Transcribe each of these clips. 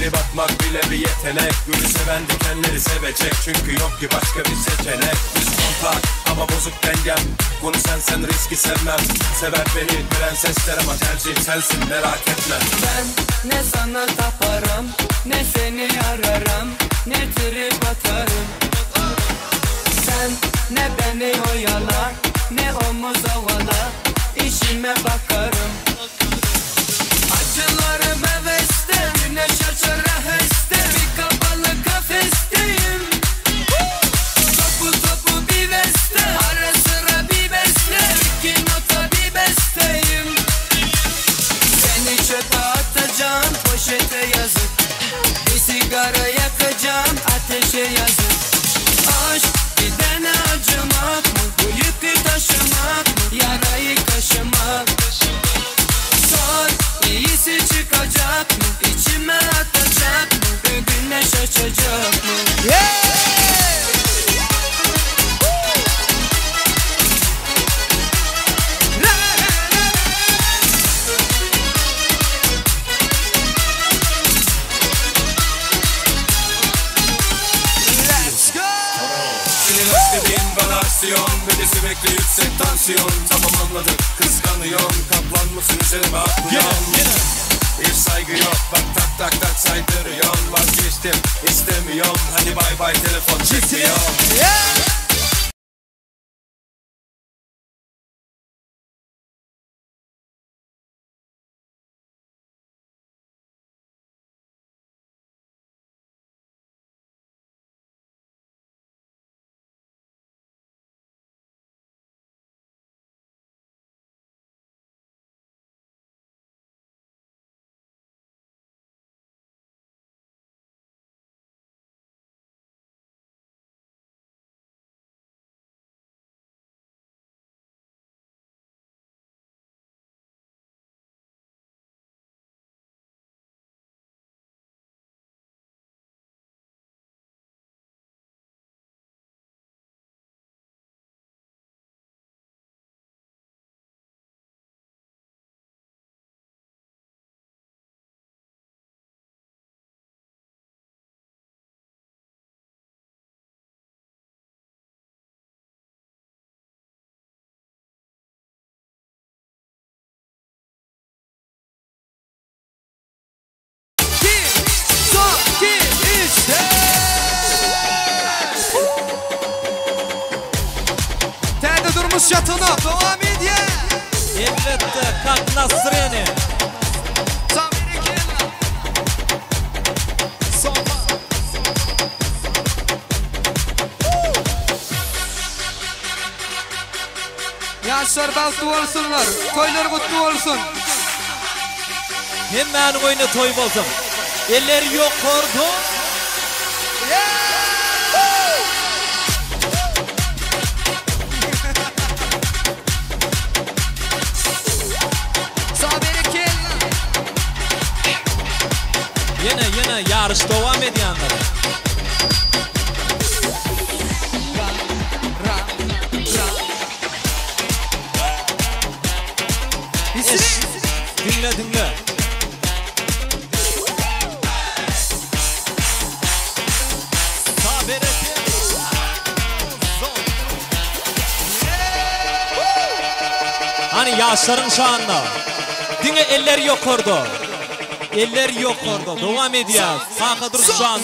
Trip atmak bile bir yetenek. Gülü seven dikenleri sevecek. Çünkü yok ki başka bir seçenek. Düz kontak ama bozuk dengem. Konu sensen riski sevmem. Sever beni prensesler ama tercihim sensin, merak etme. Ben ne sana taparım, ne seni ararım, ne trip atarım. Sen ne beni oyala, ne omuz ovala, işime bakarım. Acılarım heveste, güneş açar aheste, bir kapalı kafesteyim. Topu topu bir beste, ara sıra bir beste, iki nota bir besteyim. Seni çöpe atacağım, poşete yazık. Bir sigara yakacağım, ateşe yazık. Aşk gidene acımak mı? Bu yükü taşımak mı? Yarayı kaşımak. Sor, iyisi çıkacak mı? İçime atacak mı? Bir güneş açacak mı? Yeah! Let's go! Senin aşk dediğin bana aksiyon ve de sürekli yüksek tansiyon. Tamam anladık, kıskanıyorsun. Kaplanmışsın üzerime atlıyorsun. Hiç saygı yok, bak tak tak tak saydırıyorsun. Vazgeçtim, istemiyorum. Hadi bay bay, telefon çekmiyorum. Yeah! Durmuş yatına devam edýär. Elbetde, как настроение. Ýaşlar bagtly bolsunlar, toýlar gutly bolsun. Hemmäniň öýünde toý bolsun. Eller ýokarda. Ýene, ýene ýaryş dowam edýändir. Eş, diňle, diňle. Hani ýaşlaryň şanyna. Diňe eller ýokarda. Eller ýokarda. Dowam edýär. Kaka Duruşjan.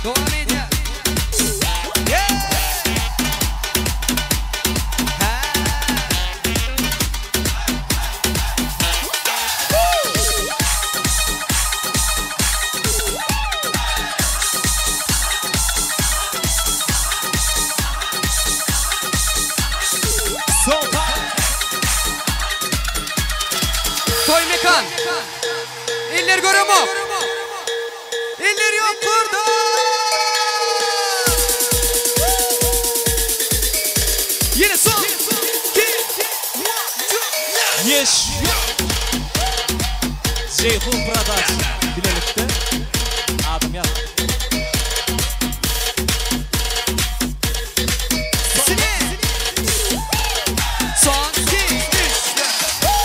Dowam edýär. Toy mekan. Eller göremo. Eller yok burada. Yine son. 2 1 Yes. Ceyhun Production bilelikde. Adım yaz. Son 2 3 4.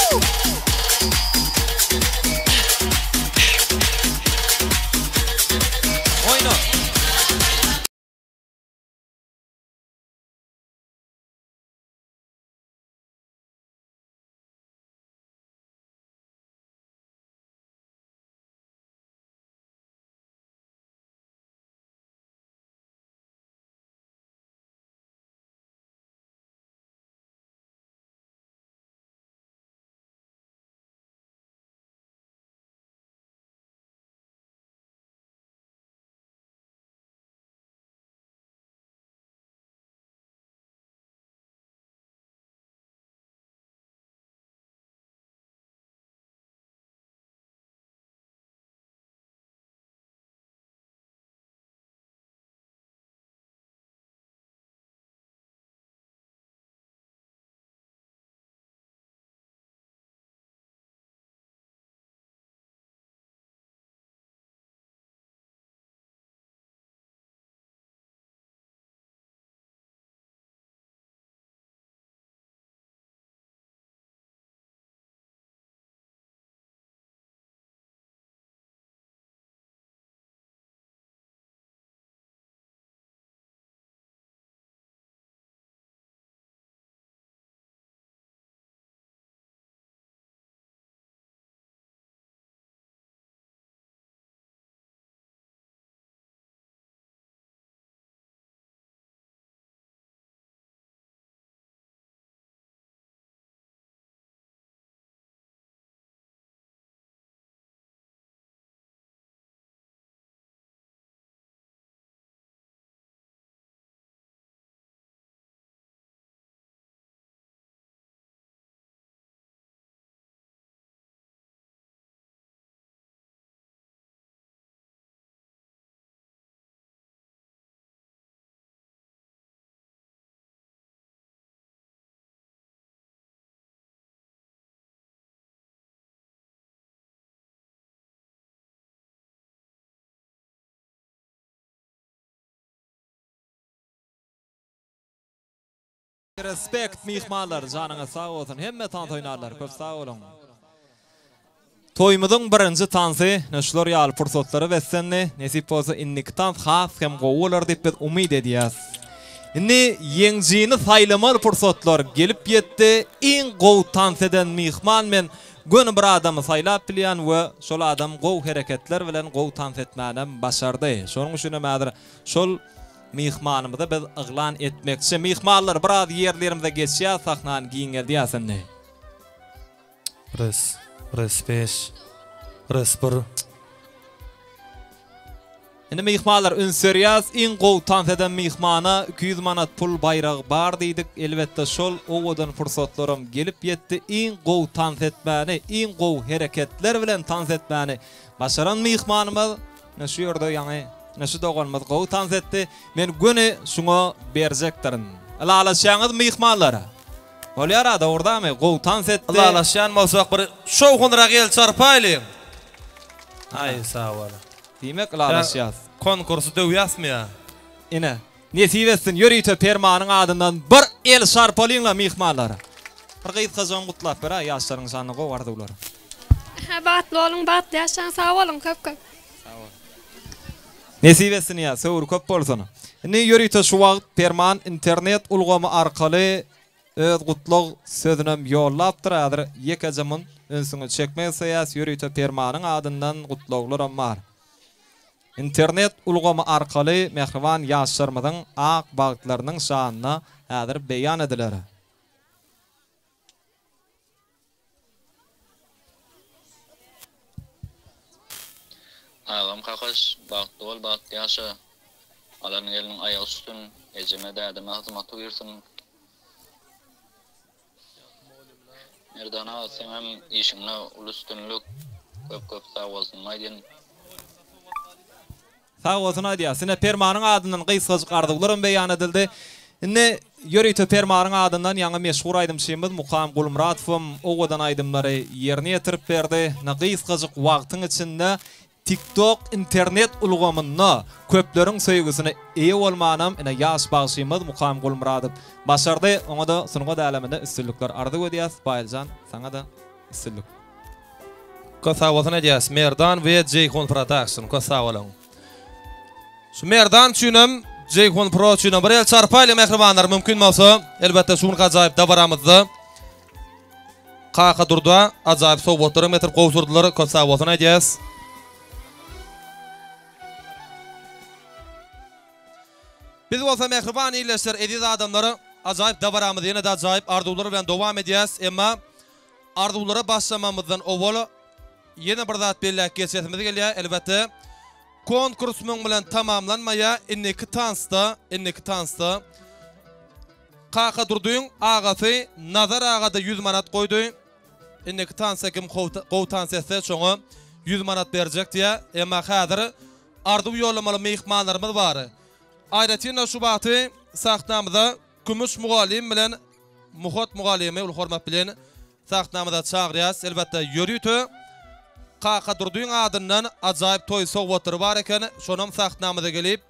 Respekt myhmanlar janyňyz sag bolsun hemme tans oýnarlar köp sag boluň. Toýumyzyň birinji tansy ine şular ýaly pursatlara beslendi. Nesip bolsa indiki tans has hem gowy bolar diýip biz umyt edýäs. Indi ýeňjini saýlamaly pursatlar gelip ýetdi. Iň gowy tans eden myhman men göni bir adamy saýlap bilýän we şol adam gowy hereketler bilen gowy tans etmänem başardy. Şonuň üçinem häzir şol Myhmanymyzy biz yglan etmekçi. Myhmanlar biraz ýerlerimize geçýäs sahnany giňeldýäs indi. Res, res beş, res bir. Indi myhmanlar üns berýäs iň gowy tans eden myhmana 200 manat pul baýragy bar diýdik elbetde şol owadan pursatlaram gelip ýetdi iň gowy tans etmäni iň gowy hereketler bilen tans etmäni başaran myhmanymyz Ine şu ýerde ýaňy ine şu doganymyz gowy tans etdi. Men göni şuňa berjekdirin. Ylalaşýaňyz myhmanlar? Bolýar-a dogurdamy? Gowy tans etdi. Ylalaşýan bolsak bir şowhunrak el çarpaýlyň. Aý sag bol. Diýmek ylalaşýas. Konkursy döwýäsmi ýa? Ine. Nesip etsin ýörite Permanyň adyndan bir el çarpalyňla myhmanlar. Bir gysgajagam gutlap ber-a ýaşlaryň şanyna gowy arzuwlar. Hä bagtly boluň bagtly ýaşaň sag boluň köp köp. Sag bol. Nesip etsin ýa söwür köp bolsun. Indi ýörite şu wagt Perman internet ulgamy arkaly öz gutlag sözünem ýollapdyr häzir ýekeje munt ünsüňi çekmek isleýäs ýörite Permanyň adyndan gutlaglaram bar. Internet ulgamy arkaly mähriban ýaşlarymyzyň ak bagtlarynyň şanyna häzir beýan ediler. Agam kakaş bagtly bol bagtly ýaşa alan gelniň aýagy çüsün ejeme dädeme hyzmaty buýursyn Merdan aga seňem işiňde uly üstünlik köp köp sag bolsun aýdyn. Sag bolsun aýdýas. Ine Permanyň adyndan gysgajyk arzuwlaram beýan edildi. Indi ýörite Permanyň adyndan ýaňy meşhur aýdymçymyz Mukam Gulmyratowam owadan aýdymlary ýerine ýetirip berdi. Ine gysgajyk wagtyň içinde TikTok internet ulgamynda köpleriň söýgüsine eýe bolmanam ine ýaş bagşymyz Mukam Gulmyradow başardy. Oňa-da sungat äleminde üstünlikler arzuw edýäs. Baýlyjan saňa-da üstünlik. Köp sag bolsun aýdýas Merdan we Jeýhun Production köp sag boluň. Şu Merdan üçinem Jeýhun Pro üçinem bir el çarpaýlyň mähribanlar mümkin bolsa elbetde şu günki ajaýyp dabaramyzda Kaka Durda ajaýyp sowgatlaram getirip gowşurdylar köp sag bolsun aýdýas. Biz bolsa mähriban ildeşler eziz adamlar ajaýyp dabaramyzy ýene-de ajaýyp arzuwlar bilen dowam edýäs emma Arzuwlara başlamamyzdan owal ýene bir zat belläp geçesimiz gelýär. Elbetde, konkurs muň bilen tamamlanmaýar. Indiki tansda, indiki tansda Kakadurdyň agasy Nazar aga-da 100 manat goýdy. Indiki tansda kim gowy tans etse, şoňa 100 manat berjek diýýär. Emma häzir arzuw ýollamaly myhmanlarymyz bar. Aýratyn-da şu wagty sahnamyza Kümüş mugallym bilen Muhat mugallymy uly hormat bilen sahnamyza çagyrýas. Elbetde ýörite Kakadurdyň adyndan ajaýyp toý sowgatlary bar eken. Şonam sahnamyza gelip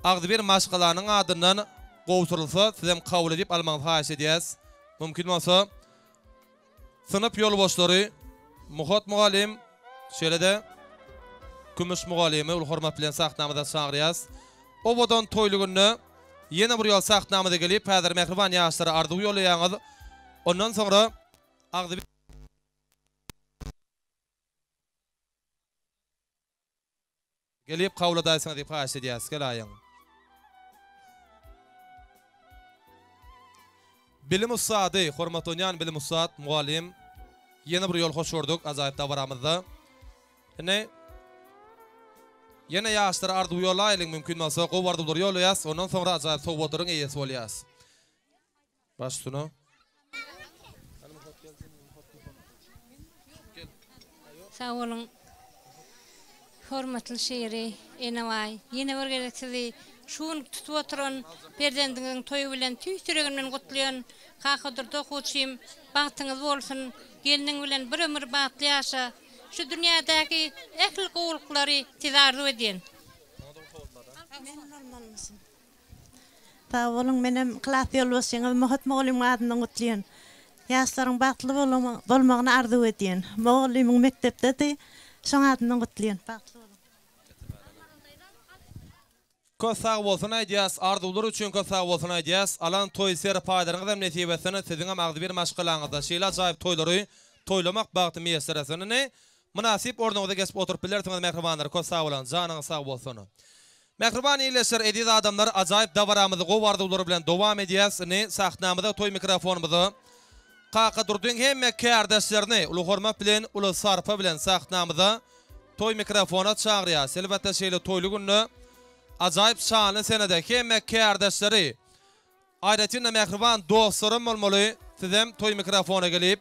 agzybir maşgalanyň adyndan gowşurylsa sizem kabul edip almagyňyzy haýyş edýäs. Mümkin bolsa Synp ýolbaşçylary Muhat mugallym, şeýle-de Kümüş mugallymy uly hormat bilen sahnamyza çagyrýarys. Owadan toýly günde ýene bir ýol sahnamyza gelip, häzir mähriban ýaşlara arzuw ýollaýaňyz. Ondan soňra agzybir. Gelip kabul edaýsaňyz diýip haýyş edýäs. Gelaýyň. Bilim ussady, hormatlanýan bilim ussat, mugallym. Ýene bir ýol hoş gördük ajaýyp dabaramyzda. Indi ýene ýaşlara arzuw ýollaýlyň mümkin bolsa gowy arzuwlary ýollaýas, ondan soňra ajaýyp sowgatlaryň eýesi bolýas. Baş üstüne. Sag boluň. Hormatly Şiri, Enebaý, ýene bir gezek sizi şu gün tutup oturan perzendiňiziň toýy bilen tüýs ýüregimden gutlaýan. Kakadurdy okuwçym, bagtyňyz bolsun, gelniň bilen bir ömür bagtly ýaşa. Şu dünýädäki ähli gowulyklary size arzuw edýän. Sag boluň, menem klas ýolbaşçyňyz Muhat mugallymyň adyndan gutlaýan. Ýaşlaryň bagtly bolmagyny arzuw edýän. Mugallymyň mekdepdedi, şoň adyndan gutlaýan. Bagtly boluň. Köp sag bolsun aýdýas, arzuwlar üçin köp sag bolsun aýdýas. Alan toý serpaýlaryňyzam nesip etsin, siziňem agzybir maşgalaňyzda şeýle ajaýyp toýlary toýlamak bagty miýesser etsin. Indi mynasyp ornuňyza geçip oturyp bilersiňiz mähribanlar köp sag boluň, janyňyz sag bolsun. Mähriban ildeşler, eziz adamlar, ajaýyp dabaramyzy gowy arzuwlar bilen dowam edýäs. Indi sahnamyza, toý mikrofonymyza Kakadurdyň hemme kärdeşlerini uly hormat bilen, uly sarpa bilen sahnamyza toý mikrofona çagyrýas. Elbetde şeýle toýly günde, ajaýyp şanly senede hemme kärdeşleri, aýratyn-da mähriban dostlarym bolmaly, sizem toý mikrofona gelip,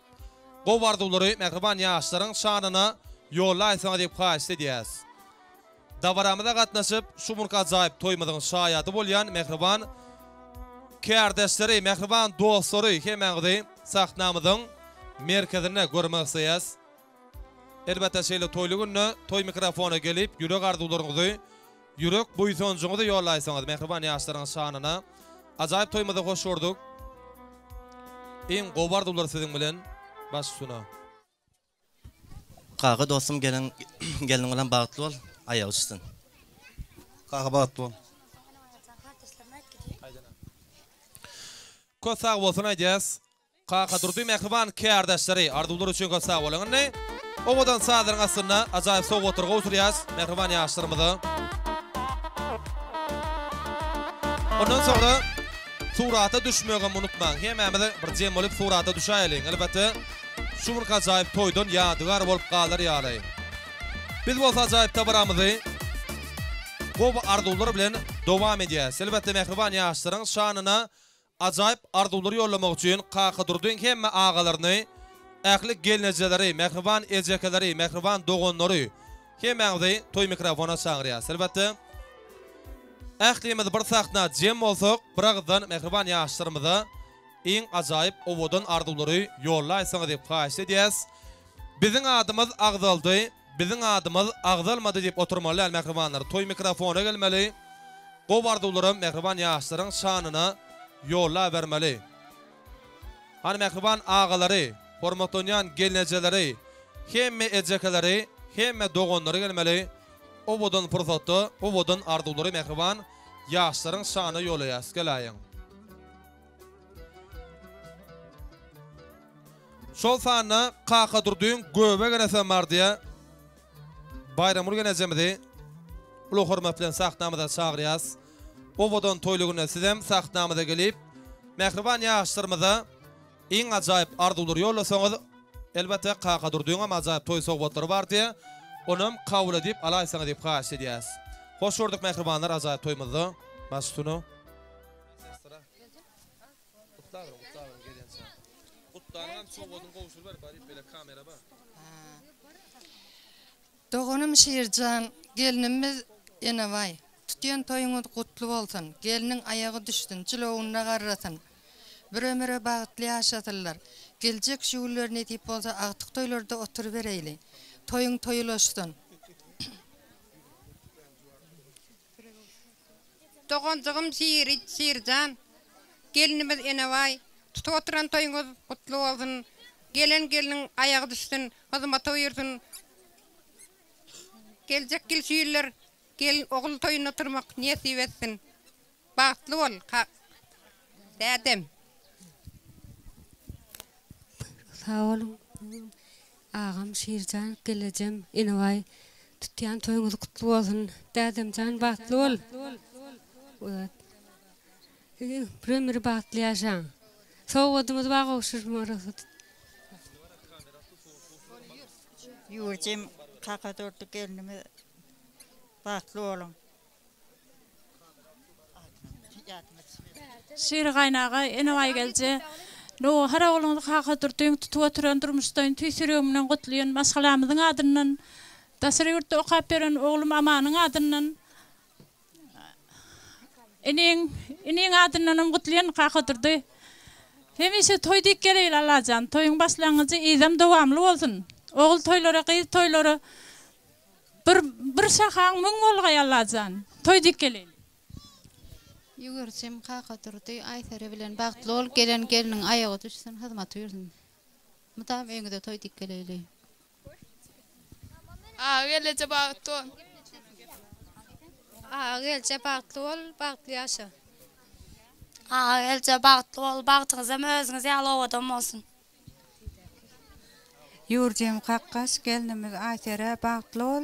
gowy arzuwlary mähriban ýaşlaryň şanyna ýollaýsaňyz diýip haýyşt edýäs. Dabaramyza gatnaşyp, şu günki ajaýyp toýumyzyň şaýady bolýan mähriban kärdeşleri, mähriban dostlary hemmäňizi sahnamyzyň merkezinde görmek isleýäs. Elbetde şeýle toýly günde toý mikrofona gelip ýürek arzuwlaryňyzy, ýürek buýsanjyňyzy ýollaýsaňyz mähriban ýaşlaryň şanyna ajaýyp toýumyzda hoş gördük. Iň gowy arzuwlar siziň bilen baş üstüne. Kaka dostum gelin gelniň bilen bagtly bol aýagy düşsün. Kaka bagtly bol. Köp sag bolsun aýdýas. Kakadurdy mähriban kärdeşleri arzuwlar üçin köp sag boluň. Indi owadan sazlaryň astynda ajaýyp sowgatlary gowşurýas mähriban ýaşlarymyza. Ondan soňra surata düşmegem unutmaň. Hemmämiz bir jem bolup surata düşäýeliň. Elbetde şu günki ajaýyp toýdan ýadygär bolup galar ýaly. Biz bolsa ajaýyp dabaramyzy gowy arzuwlar bilen dowam edýäs. Elbetde mähriban ýaşlaryň şanyna Ajaýyp arzuwlary ýollamak üçin Kakadurdyň hemme agalaryny, ähli gelnejeleri, mähriban ejekeleri, mähriban doganlary, hemmäňizi toý mikrofona çagyrýas. Elbetde, ählimiz bir sahna jem bolsak, bir agyzdan mähriban ýaşlarymyza iň ajaýyp owadan arzuwlary ýollaýsaňyz diýip haýyşt edýäs. Biziň adymyz agzaldy, biziň adymyz agzalmady diýip oturmaly däl mähribanlar. Toý mikrofona gelmeli. Gowy arzuwlaram mähriban ýaşlaryň şanyna ýollabermeli. Hany mähriban agalary, hormatlanýan gelnejeleri, hemme ejekeleri, hemme doganlary gelmeli. Owadan pursatda owadan arzuwlary mähriban ýaşlaryň şanyna ýollaýas. Geläýiň. Şol sanda Kakadurdyň göbek enesem bar diýä. Baýramgül genejemizi uly hormat bilen sahnamyza çagyrýas. Owadan toýly günde sizem sahnamyza gelip, mähriban ýaşlarymyza iň ajaýyp arzuwlary ýollasaňyz, elbetde Kakadurdyňam ajaýyp toý sowgatlary bar diýä, onam kabul edip alaýsaňyz diýip haýyşt edýäs. Hoş gördük mähribanlar ajaýyp toýumyzda. Baş üstüne. Doganym Şirjan, gelnimiz Enebaý, tutýan toýuňyz gutly bolsun, gelniň aýagy düşsün, jylawynda garrasyn. Bir ömüre bagtly ýaşasynlar. Geljek şu günler nesip bolsa agtyk toýlarda oturybereýli. Toýuň toý ulaşsyn. Doganjygym Şiri, Şirjan, gelnimiz Enebaý, tutup oturan toýuňyz gutly bolsun, gelen gelniň aýagy düşsün, hyzmata buýursyn. Geljek ýyl şu ýyllar gelin ogul toýunda oturmak nesip etsin. Bagtly bol, dädem. Sag boluň agam Şirjan gelejem Enebaý tutýan toýuňyz gutly bolsun dädemjan bagtly bol bir ömür bagtly ýaşaň sowgadymyz bar gowşurma rugsat. Ýurjym Kakadurdy gelnimiz bagtly boluň. Şir gaýnaga, Enebaý gelje, nowbahar ogluňyzy Kakadurdyň tutup oturan durmuşdaýyn tüýs ýüregimden gutlaýan maşgalamyzyň adyndan, daşary ýurtda okap ýören oglum Amanyň adyndan, iniň, iniň adyndanam gutlaýan Kakadurdy. Hemişe toý diýip geleýli Allajan, toýuň başlangyjy yzam dowamly bolsun. Ogul toýlary, gyz toýlary Bir bir şahaň müň bolgaý Allajan. Toý dik geleýin. Ýüwürjim Kakadurdy Aýsere bilen bagtly bol gelen gelniň aýagy düşsün hyzmaty ýürsün. Mydam öýüňize toý dik geleýli. Aga gelneje bagtly bol. Aga gelje bagtly bol bagtly ýaşa. Aga gelje bagtly bol bagtyňyzam özüňiz ýaly owadan bolsun. Ýurjym kakgaş gelnimiz Aýsere bagtly bol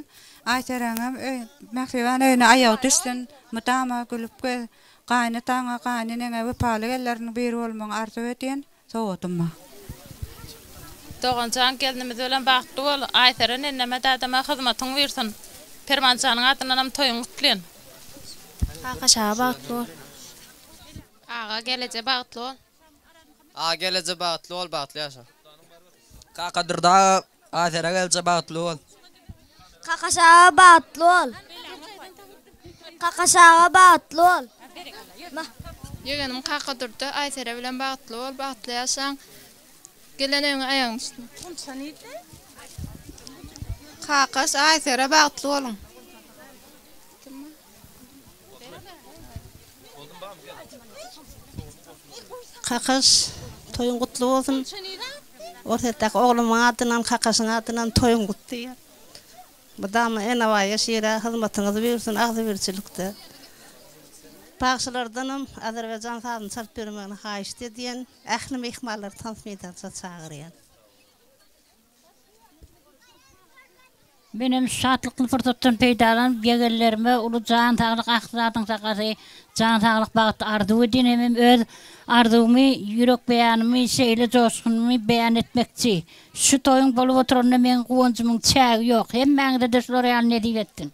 Aýsereňem öý mähriban öýüne aýagy düşsün mydama gülüp gez gaýynataňa gaýyneneňe wepaly gelleriniň biri bolmagyňy arzuw edýän sowgadym bar. Doganjan gelnimiz bilen bagtly bol Aýsere nenneme dädeme hyzmatyň buýrsyn Permanjanyň adyndanam toýuňy gutlyn. Kakaş aga bagtly bol. Aga geleje bagtly bol. Aga geleje bagtly bol bagtly ýaşa. Kakadurdy aga Aýsere gelje bagtly bol. Kakaş aga bagtly bol. Kakaş aga bagtly bol. Ýegenim Kakadurdy Aýsere bilen bagtly bol bagtly ýaşaň gelen öýüňe aýagyň düşsün. Kakaş Aýsere bagtly boluň. Kakaş, toýuň gutly bolsun. Orsýetdäki oglumyň adyndan, kakaşyň adyndan toýuň gutly. Mydama Enebaýa şire hyzmatyňyz buýursun agzybirçilikde. Bagşylardanam azerbaýjan sazyny çalyp bermegini haýyşt edýän. Ähli myhmanlary tans meýdança çagyrýan. Menem şu şatlykly pursatdan peýdalanyp, ýegenlerime uly jan saglyk, ähli zadyň sakasy, jan saglyk, bagt arzuw edýän hemem öz arzuwymy, ýürek beýanymy, şeýle joşgunymy beýan etmekçi. Şu toýuň bolup oturanyna meň guwanjymyň çägi ýok. Hemmäňize-de şular ýaly nesip etsin.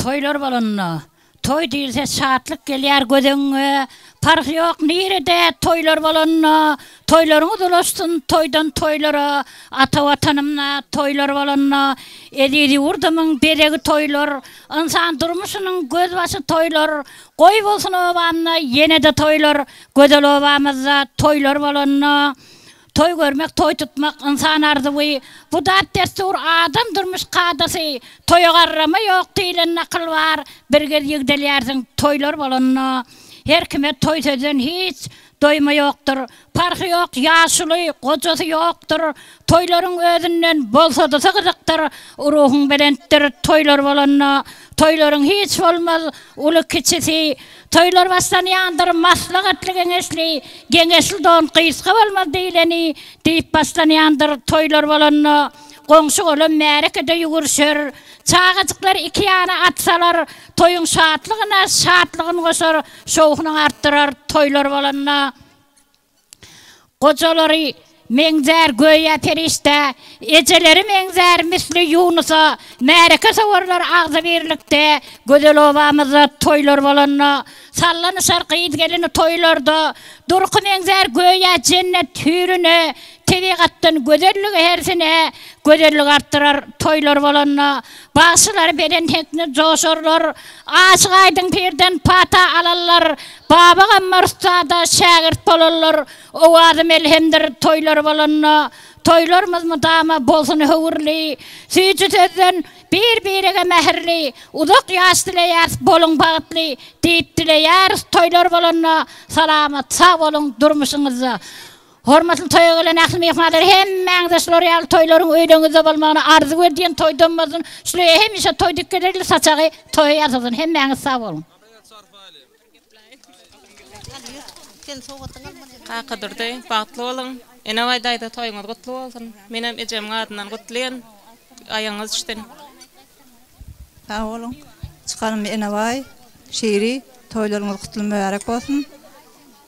Toýlar bolanda, toý diýilse şatlyk gelýär göz öňüňe, Parhy ýok nirede toýlar bolanda, Toýlaryňyz ulaşsyn toýdan toýlara, Ata Watanymda toýlar bolanda, Eziz ýurdumyň bezegi toýlar, Ynsan durmuşynyň gözbaşy toýlar, Goý bolsun obamda ýene-de toýlar, Gözel obamyzda toýlar bolanda. Toý görmek, toý tutmak ynsan arzuwy, Bu däp-dessur adam durmuş kadasy. Toýa garrama ýok diýlen nakyl bar, Bir gez ýigdelýärsiň toýlar bolanda. Her kime toý sözden hiç doýma ýokdur. Parhy ýok ýaşuly, gojasy ýokdur. Toýlaryň özünden bolsadysy gyzykdyr. Ruhuň belentdir toýlar bolanda. Toýlaryň hiç bolmaz uly-kiçisi. Toýlar başlanýandyr maslahatly-geňeşli, Geňeşli don gysga bolmaz diýleni, Diýip başlanýandyr toýlar bolanda. Goňşy-golam märekede ýügürişer, Çagajyklar iki ýana at salar, Toýuň şatlygyna şatlygyn goşar, Şowhunyň artdyrar toýlar bolanda. Gojalary meňzär göýä perişdä, Ejeleri meňzär misli Ýunusa, Märeke sowarlar agzybirlikde, Gözel obamyzda toýlar bolanda. Sallanyşar gyz-gelini toýlarda, Durky meňzär göýä jennet hüýrüne, Tebigatdan gözelligi hersine, Gözellik artdyrar toýlar bolanda. Bagşylar belent heňine joşarlar, Aşyk Aýdyň pirden pata alarlar, Baba Gammar ussada şägirt bolarlar, Owazy melhemdir toýlar bolanda. Toýlarymyz mydama bolsun höwürli, Süýji sözden bir-birege mähirli, Uzak ýaş dileýäris, boluň bagtly, Diýip dileýäris toýlar bolanda, Salamat sag boluň durmuşyňyzda. Hormatly toýa gelen ähli myhmanlar hemmäňize şular ýaly toýlaryň öýleriňizde bolmagyny arzuw edýän toýdan bolsun şular hemişe toý dik gelerli saçagy toýa ýazylsyn hemmäňiz sag boluň. Kakadurdy bagtly boluň Enebaý daýza toýuňyz gutly bolsun menem ejemiň adyndan gutlaýan aýagyňyz düşsün. Sag boluň. Çykanym Enebaý, Şiri, toýlaryňyz gutly mübärek bolsun.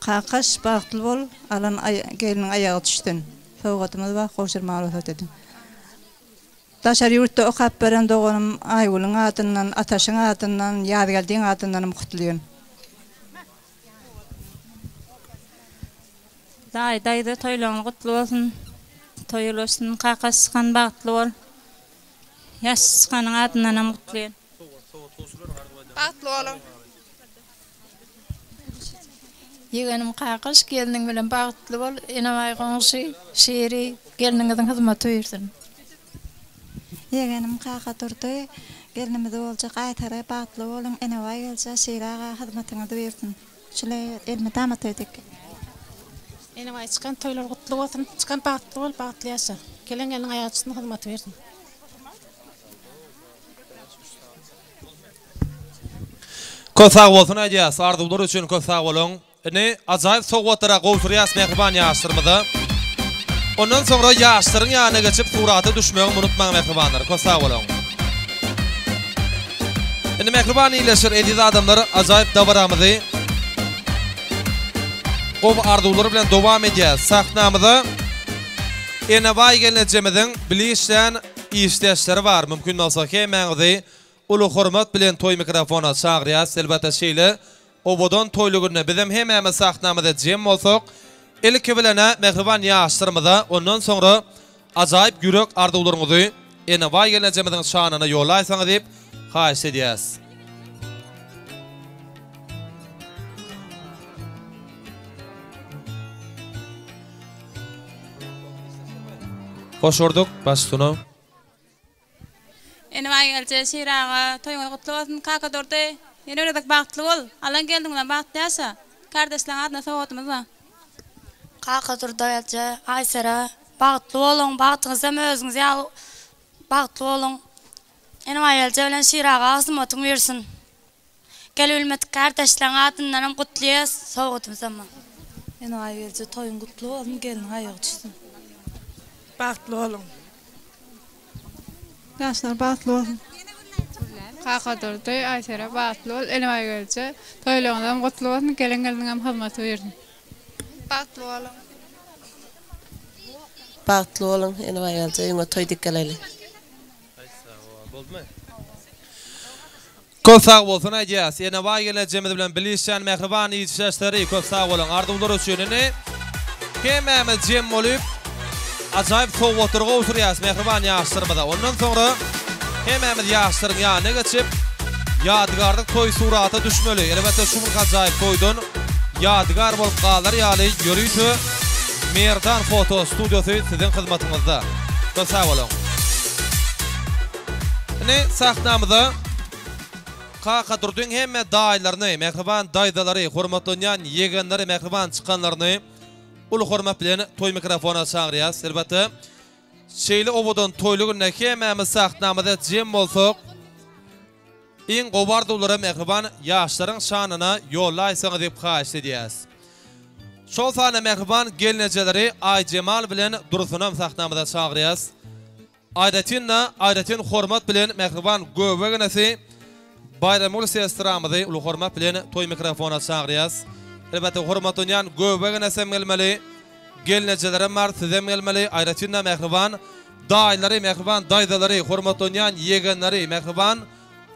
Kakaş, bagtly bol, alan gelniň aýagy düşsün. Sowgadymyz bar, gowşurmaga rugsat ediň. Daşary ýurtda okap beren doganym Aýgülüň adyndan, Ataşyň adyndan, Ýazgeldiň adyndanam gutlaýyn. Daýy, daýza toýlaryňyz gutly bolsun. Toý ulaşsyn, kakaş çykan bagtly bol. Ýaş çykanyň adyndanam gutlaýan. Bagtly boluň. Ýegenim Kakyş gelniň bilen bagtly bol Enebaý goňşy Şiri gelniňiziň hyzmaty buýrsyn. Ýegenim Kakadurdy, gelnimiz boljak Aýsere bagtly boluň, Enebaý gelje, Şir aga hyzmatyňyz buýursyn. Şule elmydama toý dek. Enebaý çykan toýlar gutly bolsun, çykan bagtly bol, bagtly ýaşa. Gelen gelniň aýagy düşsün hyzmaty bersin. Köp sag bolsun aýdýas arzuwlar üçin köp sag boluň. Indi ajaýyp sowgatlara gowşurýas mähriban ýaşlarymyza. Ondan soňra ýaşlaryň ýanyna geçip surata düşmegi unutmaň mähribanlar. Köp sag boluň. Indi mähriban ildeşler eziz adamlar ajaýyp dabaramyzy gowy arzuwlar bilen dowam edýäs. Sahnamyza Enebaý gelnejemiziň bile işlän işdeşleri bar. Mümkin bolsa hemmäňizi uly hormat bilen toý mikrofona çagyrýas. Elbetde şeýle Owadan toýly günde bizem hemämiz sahnamyza jem bolsak, ilki bilen-ä mähriban ýaşlarymyza, ondan soňra ajaýyp ýürek arzuwlaryňyzy Enebaý gelnejemiziň şanyna ýollaýsaňyz diýip haýyşt edýäs. Hoş gördük, baş üstüne. Enebaý gelje Şir aga toýuňyz gutly bolsun Kakadurdy ýene bir gezek bagtly bol Allan geldiň bilen bagtly ýaşa Kardeşleň adyna sowgadymyz bar. Kakadurdy gelje Aýsere bagtly boluň bagtyňyz hem özüňiz ýaly bagtly boluň Enebaý gelje bilen Şir aga hyzmatyň buýursyn. Gelibilmedik kardeşleň adyndanam gutlyas sowgadymyzam bar. Enaýy gelje toýuň gutly bolsun gelniň aýagy düşsün. Bagtly boluň. Ýaşlar bagtly bolsun. Kakadurdy, Aýsere bagtly bol, Enebaý gelje toýlaryňyzam gutly bolsun, gelen gelniňem hyzmaty buýursyn. Bagtly boluň. Bagtly boluň Enebaý gelje öýüňe toý dik geläýli. Boldumy? Köp sag bolsun aýdýas. Enebaý gelnejemiz bilen bile işlän mähriban işdeşleri köp sag boluň arzuwlar üçin indi hemmämiz jem bolup ajaýyp sowgatlary gowşurýas mähriban ýaşlarymyza ondan soňra hemmämiz ýaşlaryň ýanyna geçip ýadygärlik toý surata düşmeli elbetde şu günki ajaýyp toýdan ýadygär bolup galar ýaly ýörite Merdan foto studiýasy siziň hyzmatyňyzda köp sag boluň. Indi sahnamyza Kakadurdyň hemme daýylaryny, mähriban daýzalary, hormatlanýan ýegenleri, mähriban çykanlaryny uly hormat bilen toý mikrofona çagyrýas. Elbetde, şeýle owadan toýly günde hemmämiz sahnamyza jem bolsak, iň gowy arzuwlary mähriban ýaşlaryň şanyna ýollaýsaňyz diýip haýyşt edýäs. Şol sanda mähriban gelnejeleri Aýjemal bilen Dursunam sahnamyza çagyrýas. Aýratyn-da, aýratyn hormat bilen mähriban göbek enesi Baýramgül sestramyzy uly hormat bilen toý mikrofona çagyrýas. Elbetde hormatlanýan göbek enesem gelmeli, gelnejelerem bar, sizem gelmeli, aýratyn-da mähriban daýylary, mähriban daýzalary, hormatlanýan ýegenleri, mähriban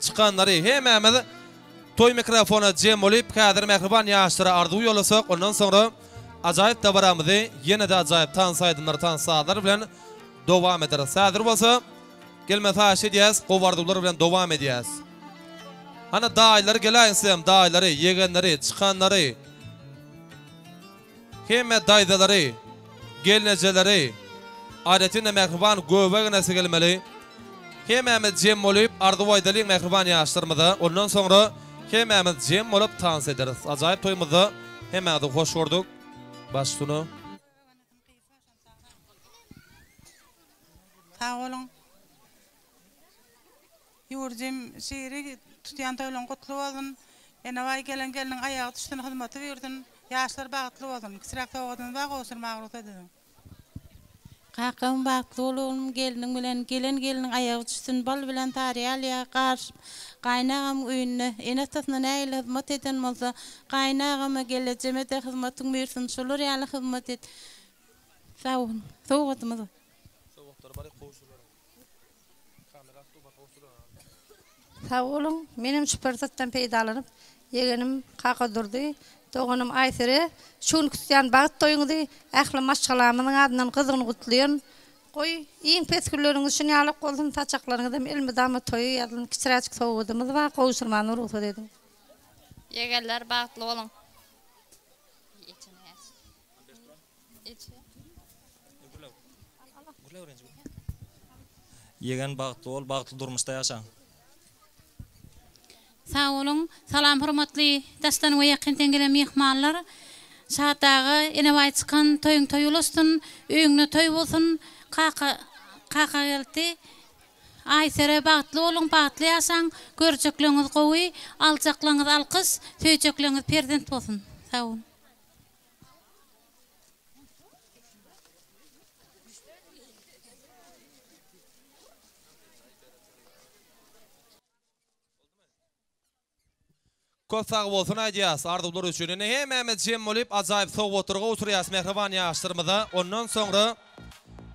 çykanlary hemmämiz toý mikrofona jem bolup, häzir mähriban ýaşlara arzuw ýollasak, ondan soňra ajaýyp dabaramyzy ýene-de ajaýyp tans aýdymlar, tans sazlar bilen Dowam ederis. Häzir bolsa gelmesi haýyş edýäs, gowy arzuwlar bilen dowam edýäs. Hany daýylary geläýiň sizem daýylary, ýegenleri, çykanlary. Hemme daýzalary, gelnejeleri, aýratyn-da mähriban göbek enesi gelmeli. Hemmämiz jem bolup arzuw aýdalyň mähriban ýaşlarymyza. Ondan soňra hemmämiz jem bolup tans ederis. Ajaýyp toýumyzda hemmäňizi hoş gördük. Baş üstüne. Sag boluň. Ýurdum şiri tutýan toýlaň gutly bolsun. Enebaý gelen gelniň aýagy düşsün hyzmaty buýursyn. Ýaşlar bagtly bolsun. Kiçiräk sowgadymyz bar gowşurmaga rugsat ediň. Kakam bagtly bol oglum gelniň bilen gelen gelniň aýagy düşsün bal bilen sary alýa garyşyp gaýynagamyň öýünde ene atasyna nähili hyzmat eden bolsa gaýynagama gelejemede hyzmatyň buýursyn şolar ýaly hyzmat et Sag boluň. Sowgadymyz bar. Sowgatlary bar gowşurlaryň. Kamera bar gowşurlaryň. Sag boluň. Menem şu pursatdan peýdalanyp, ýegenim Kakadurdy, doganym Aýsere şu günki tutýan bagt toýuňyzy ähli maşgalamyzyň adyndan gyzgyn gutlaýan. Goý, iň pes günleriňiz şunýalak bolsun, saçaklaryňyzam elmydama toýa ýazylyn. Kiçiräjik sowgadymyz bar, gowşurmana rugsat ediň. Ýegenler bagtly boluň. Ýegen bagtly bol, bagtly durmuşda ýaşaň. Sag boluň. Salam hormatly daşdan we ýakyndan gelen myhmanlar. Şat aga, Enebaý çykan toýuň toý ulaşsyn, öýüňde toý bolsun. Kaka Kakageldi, Aýsere bagtly boluň, bagtly ýaşaň. Görjekleňiz gowy, aljaklaňyz alkyş, söýjekleňiz perzent bolsun. Sag boluň. Köp sag bolsun aýdýas arzuwlar üçin. Indi hemmämiz jem bolyp ajaýyp sowgatlar gowşurýas mähriban ýaşlarymyza. Ondan soňra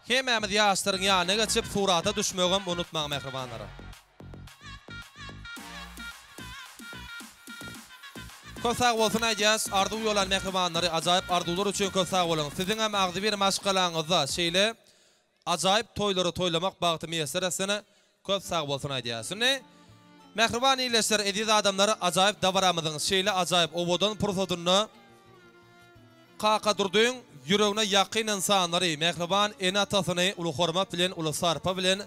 hemmämiz ýaşlaryň ýanyna geçip surata düşmegem unutmaň mähribanlar. Köp sag bolsun aýdýas arzuw ýolan mähribanlary ajaýyp arzuwlar üçin köp sag boluň. Siziňem agzybir maşgalaňyzda şeýle Ajaýyp toýlary toýlamak bagty miýesser etsin köp sag bolsun aýdýas. Indi mähriban ildeşler eziz adamlar ajaýyp dabaramyzyň şeýle ajaýyp owadan pursatynda Kakadurdyň ýüregine ýakyn ynsanlary mähriban ene atasyny uly hormat bilen uly sarpa bilen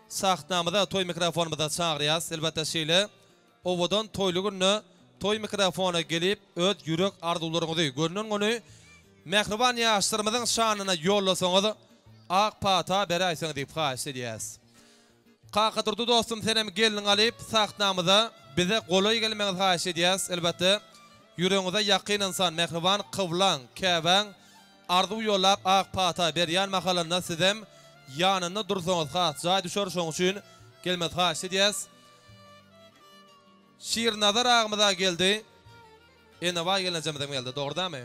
sahnamyza toý mikrofonymyza çagyrýas elbetde şeýle Owadan toýly günde toý mikrofona gelip öz ýürek arzuwlaryňyzy gönden göni mähriban ýaşlarymyzyň şanyna ýollasaňyz ak pata beräýseňiz diýip haýyşt edýäs. Kakadurdy dostum senem gelniňi alyp sahnamyza bize golaý gelmegiňizi haýyşt edýäs elbetde ýüregiňize ýakyn ynsan mähriban kyblaň käbäň arzuw ýollap ak pata berýän mahalynda sizem ýanynda dursaňyz has jaý düşer şoň üçin gelmegiňizi haýyşt edýäs. Şirnazar agymyza geldi. Enebaý gelnejemizem geldi. Dogry dämi?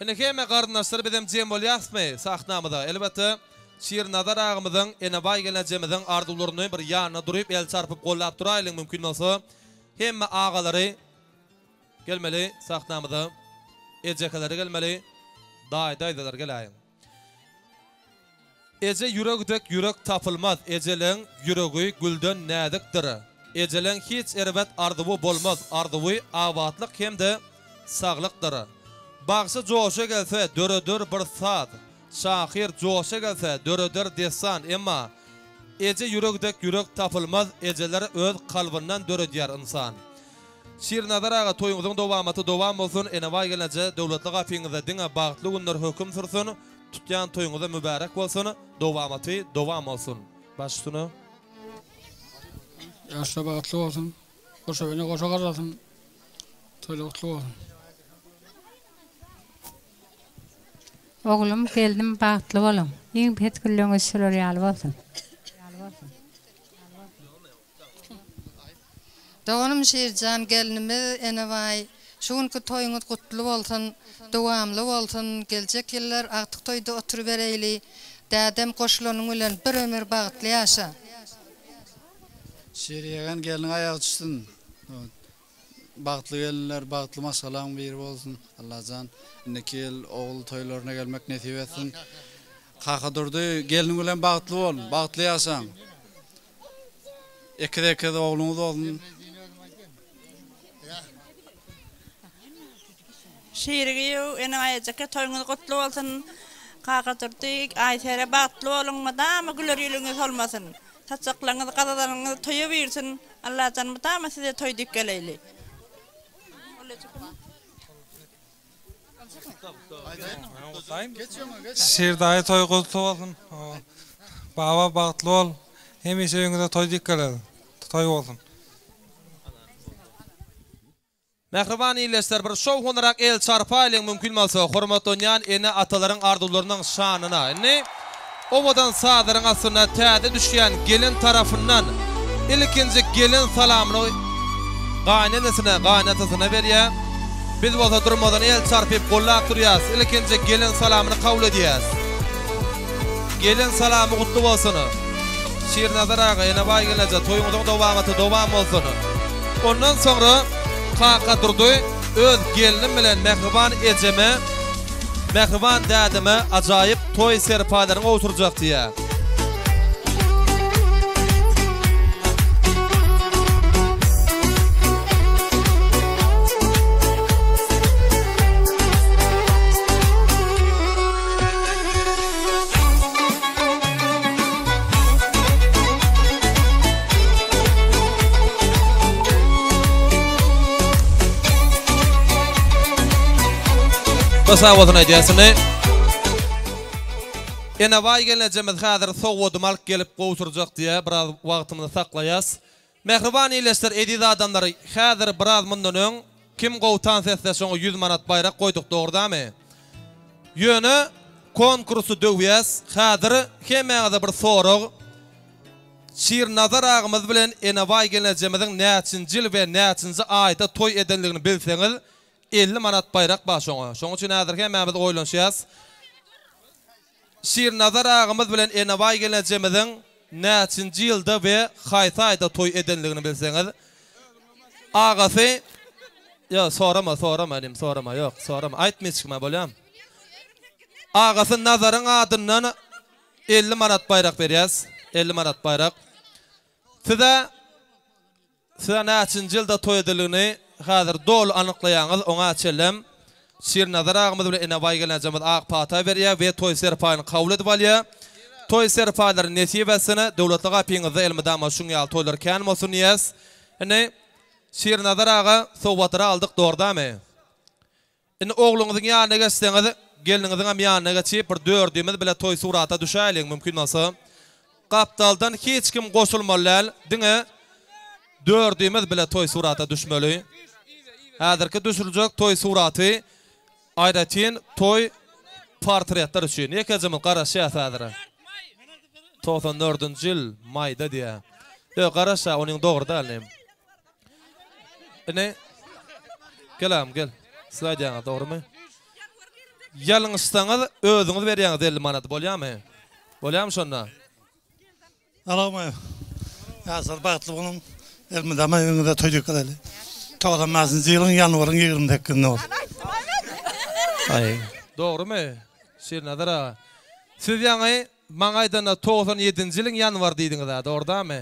Indi hemme garyndaşlar bizem jem bolýasmy sahnamyza? Elbetde Şirnazar agymyzyň, Enebaý gelnejemiziň arzuwlaryny bir ýanynda duryp el çarpyp gollap duraýlyň mümkin bolsa hemme agalary gelmeli sahnamyza. Ejekeleri gelmeli. Daýy daýzalar geläýiň. Eje ýüregi dek ýürek tapylmaz Ejeleň ýüregi gülden näzikdir Ejeleň hiç erbet arzuwy bolmaz Arzuwy abatlyk hem-de saglykdyr Bagşy joşa gelse döreder bir saz Şahyr joşa gelse döreder dessan Emma eje ýüregi dek ýürek tapylmaz Ejeler öz kalbyndan döredýär ynsan Şirnazar aga toýuňyzyň dowamaty dowam bolsun Enebaý gelneje döwletli gapyňyzda diňe bagtly günler höküm sürsün tutýan toýuňyza mübärek bolsun dowamaty dowam bolsun baş üstüne. Ýaşlar bagtly bolsun goşa ene goşa garrasyn toýlar gutly bolsun. Oglum gelnim bagtly boluň. Iň pes günleňiz şular ýaly bolsun. Doganym Şirjan gelnimiz Enebaý şu günki toýuňyz gutly bolsun dowamly bolsun geljek ýyllar agtyk toýda oturybereýli dädem goşulanyň bilen bir ömür bagtly ýaşa. Şir ýegen gelniň aýagy düşsün. Bagtly gelinler bagtly maşgalaň biri bolsun Allajan indiki ýyl ogul toýlaryna gelmek nesip etsin. Kakadurdy gelniň bilen bagtly bol bagtly ýaşaň. Ekiz ekiz ogluňyz bolsun. Şiri giýew ene aýajeke toýuňyz gutly bolsun Kakadurdy Aýsere bagtly boluň mydama güler ýüzüňiz solmasyn saçaklaryňyz gazalanyňyz toýa birsin Allajan mydama size toý dik geleýli. Şir daýy toý gutly bolsun. Baba bagtly bol. Hemişe öýüňize toý dik geler. Toý bolsun. Mähriban ildeşler bir şowhunlyrak el çarpaýlyň mümkin bolsa hormatlanýan ene atalaryň arzuwlarynyň şanyna. Indi Owadan sazlaryň astynda täze düşýän gelin tarapyndan ilkinji gelin salamyny gaýynenesine, gaýynatasyna berýär. Biz bolsa durmadan el çarpyp gollap durýas. Ilkinji gelin salamyny kabul edýäs. Gelin salamy gutly bolsun. Şirnazar aga, Enebaý gelneje toýuňyzyň dowamaty dowam bolsun. Ondan soňra Kakadurdy öz gelnim bilen mähriban ejeme Mähriban dädeme ajaýyp toý serpaýlaryny gowşurjak diýýär. Bir sag bolsun aýdýas indi. Enebaý gelnejemiz häzir sowgadymy alyp gelip gowşurjak diýýär. Biraz wagtymyzy saklaýas. Mähriban ildeşler, eziz adamlar, häzir biraz mundan öň kim gowy tans etse şoňa 100 manat baýrak goýduk, dogry damy? Ýöne konkursy döwýäs. Häzir hemmäňize bir sorag. Şirnazar agymyz bilen Enebaý gelnejemiziň näçinji ýyl we näçinji aýda toý edenligini bilseňiz, 50 manat baýrak bar şoňa. Şoň üçin häzir hemmämiz oýlanşýas. Şirnazar agymyz bilen Enebaý gelnejemiziň näçinji ýylda we haýsy aýda toý edenligini bilseňiz, agasy Ýok, sorama, sorama inim, sorama, ýok, sorama. Aýtma hiç kime, bolýamy? Agasy Nazaryň adyndan 50 manat baýrak berýäs. 50 manat baýrak. Size Size näçinji ýylda toý ediligini häzir doly anyklaýaňyz, oňa çenlem Şirnazar agymyz bilen Enebaý gelnejemiz ak pata berýär we toý serpaýyny kabul edip alýar. Toý serpaýlary nesip etsin, döwletli gapyňyzda elmydama şuň ýaly toýlar kän bolsun diýýäs. Indi Şirnazar aga sowgatlary aldyk dogry-damy? Indi ogluňyzyň ýanyna geçseňiz, gelniňiziňem ýanyna geçip, bir dördümiz bile toý surata düşäýeliň, mümkin bolsa. Gapdaldan hiç kim goşulmaly däl, diňe dördümiz bile toý surata düşmeli. Häzirki düşüriljek toý suraty aýratyn toý portretler üçin. Ýekejemiz garaşýas häzir. 94-nji ýyl maýda diýýär. Ýok, garaşýar, onuň dogry däl inim. Ine. Gel agam gel. Siz aýdýaňyz dogrymy? Ýalňyşsaňyz özüňiz berýäňiz 50 manady bolýamy? Bolýamy şonda? Salowmaleýkim. Ýaşlar bagtly boluň. Elmydama öňüňize toý döküleli. 95-nji ýylyň ýanwaryň 28-inde boldy. Aý. Dogrymy? Şirnazar aga. Siz ýaňy maňa aýdanda 97-nji ýylyň ýanwary diýdiňiz-ä, dogry-damy?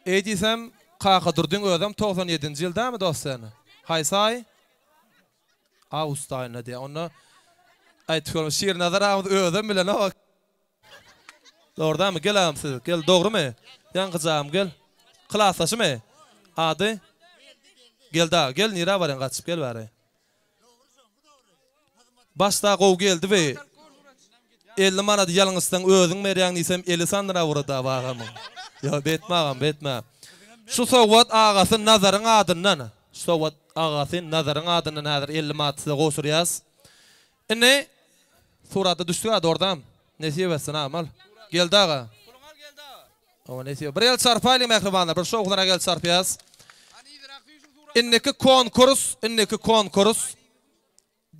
Eý diýsem, Kakadurdyň özem 97-nji ýyldamy dost sen? Haýsy aý? Awgust aýynda diýýär. Onda aýdyp görme, Şirnazar agamyz özem bilenok. Dogry dämi? Gel agam siz. Gel, dogrymy? Ýaňkyja agam gel. Klasdaşymy? Ady? Geldi aga, gel nirä barýaň gaçyp gel bäri. Başda gowy geldi we 50 manady ýalňyşsaň özüň berýäň diýsem eli sandyra urada agamyň. Ýok beýtme agam beýtme. Şu sowgat agasy Nazaryň adyndan. Şu sowgat agasy Nazaryň adyndan häzir 50 manat size gowşurýas. Indi surata düşdük-ä dordam. Nesip etsin agam al. Geldi aga. Owa nesip. Bir el çarpaýlyň mähribanlar. Bir şowhuna gel çarpýas. Indiki konkurs, indiki konkurs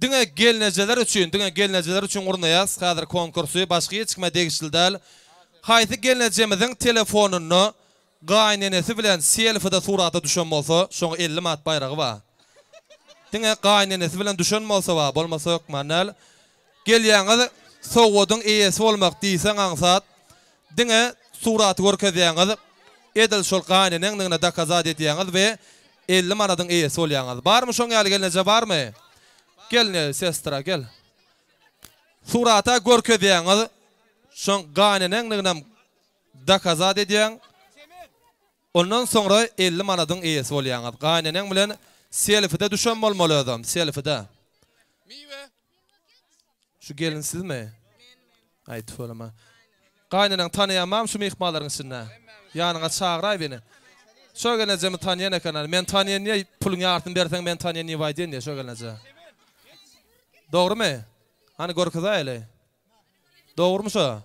diňe gelnejeler üçin, diňe gelnejeler üçin gurnaýas. Häzir konkursy başga hiç kime degişli däl. Haýsy gelnejemiziň telefonynda gaýynenesi bilen selfide surata düşen bolsa, şoňa 50 manat baýragy bar. Diňe gaýynenesi bilen düşen bolsa bar, bolmasa hökman däl. Gelýäňiz, sowgadyň eýesi bolmak diýseň aňsat. Diňe suraty görkezýäňiz, edil şol gaýyneneňdigine dokazat edýäňiz we 50 manadyň eýesi bolýaňyz. Barmy şoň ýaly gelneje barmy? Gel ne sestra gel. Surata görkezýäňiz, şoň gaýyneneňdiginem dokazat edýäň. Ondan soňra 50 manadyň eýesi bolýaňyz. Gaýyneneň bilen selfide düşen bolmaly özem, selfide. Şu gelin sizmi? Aý tüweleme. Gaýyneneňi tanaýanmam şu myhmanlaryň içinde? Ýanyňa çagyraý beni. Şo gelnejemi tanaýan eken. Men tanaýan diýe, puluň ýarysyny berseň men tanaýan diýip aýdýan diýe şo gelneje. Dogrymy? Hany görkezäýeli. Dogrymy şo?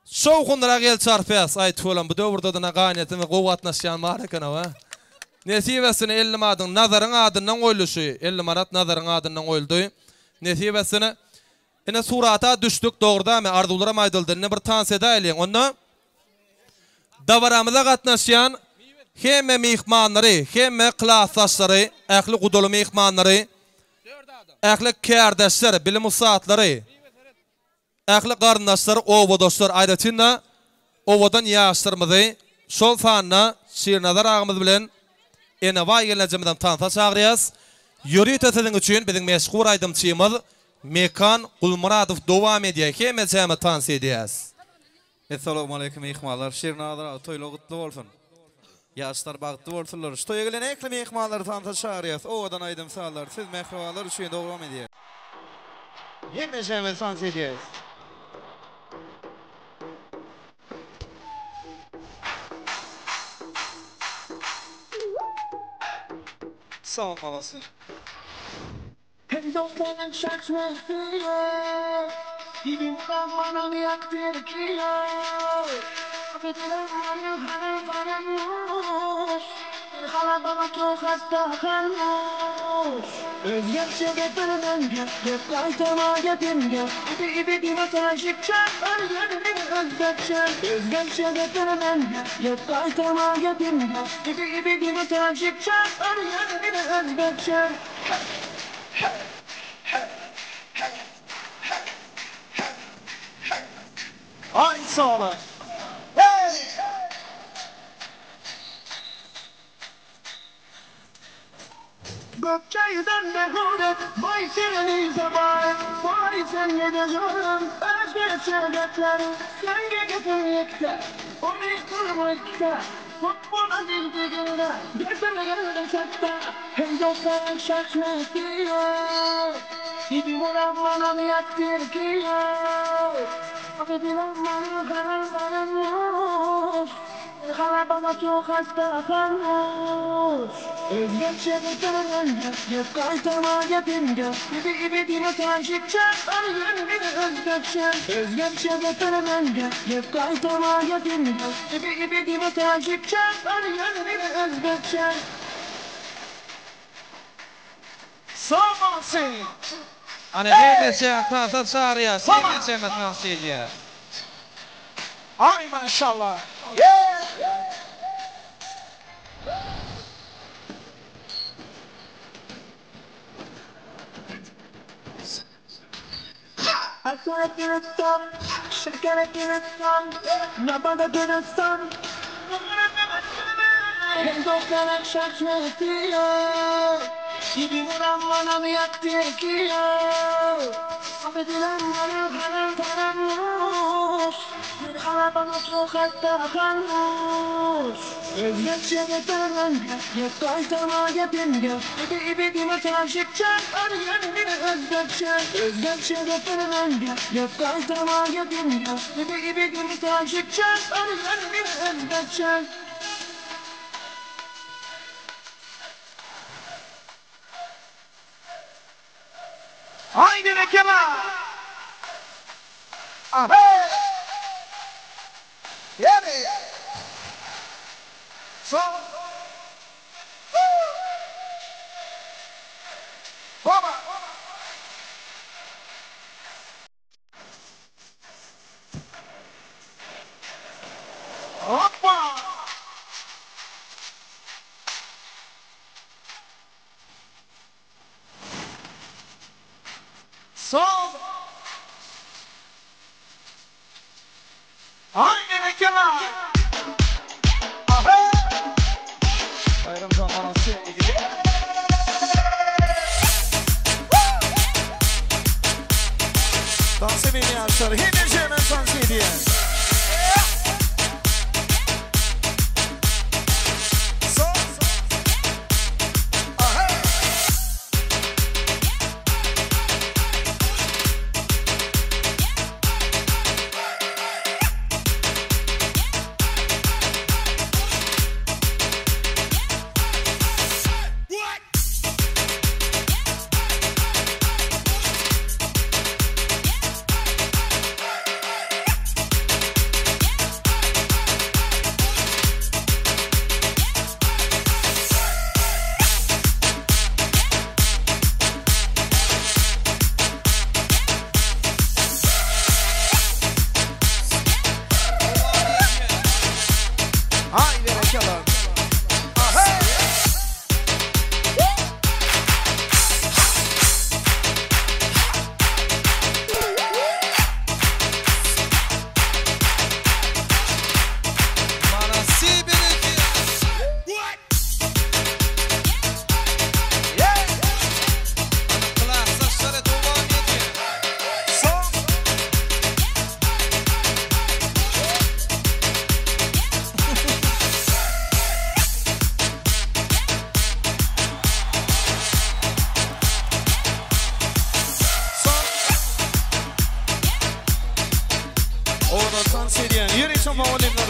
Şowhunlyrak el çarpýas. Aý tüweleme bu döwürde-de gaýyneteme gowy gatnaşýan bar eken-ow a. Nesip etsin 50 madyň Nazaryň adyndan goýuldy şu. 50 manat Nazaryň adyndan goýuldy. Nesip etsin. Ine surata düşdük dogry dämi arzuwlaram aýdyldy indi bir tans edäýeliň onda dabaramyza gatnaşýan hemme myhmanlary hemme klasdaşlary ähli gudaly myhmanlary ähli kärdeşler bilim ussatlary ähli garyndaşlar obadaşlar aýratynda owadan ýaşlarymyzy şol sanda Şirnazar agamyz bilen Enebaý gelnejemizem tansa çagyrýas. Ýörite siziň üçin biziň meşhur aýdymçymyz Mekan Gulmyradow dowam edýär. Hemejämiz tans edýäs. Essalawmaleýkim myhmanlar. Şirnazar aga toýlar gutly bolsun. Ýaşlar bagtly bolsunlar. Şu toýa gelen ähli myhmanlary tansa çagyrýas. Owadan aýdym-sazlar siz mähribanlar üçin dowam edýär. Hemmeşemiz tans edýäs. Sag olasyn. Ay sağla. Hey! Sag bolsun. Ana hemmeşe tansa çagyrýas. Hemmeşe tans edýär. Ay maşallah. Yeah! Haydi Rekema. Hey! Yani. Sol. Baba. Hoppa. Sol. Haydi Rekema. Hey! Bayram zamanı Dans edin yaşlar. Hemmeşemiz dans edýär. Ay berekella.